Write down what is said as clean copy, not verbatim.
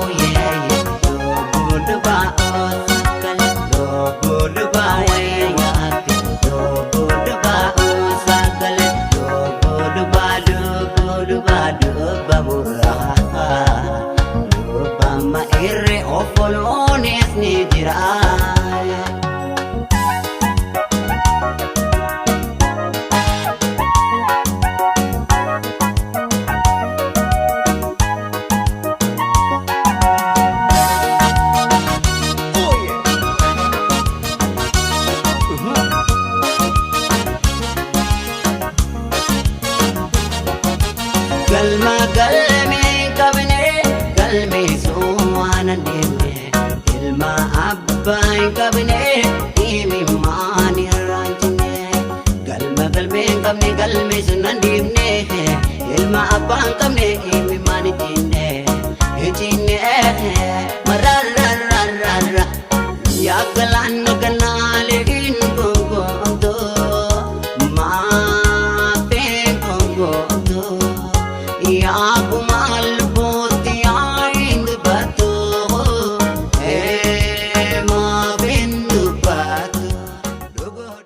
Lubbuu lubaa sakkale lubbuu lubaa wayyaatti lubbuu lubaa sakkale lubbuu lubaa lubbuu lubaa lubba murraa lubbamma irre obboloonis ni jira. Galma galmee hin qabne galmeessuu waan hin deemne ilma abbaa hin qabne dhimimmaan irraa hin cinne galma galmee hin qabne galmeessuu hin deemne ilma abbaa hin qabne dhimimmaan hin cinne hin cinne.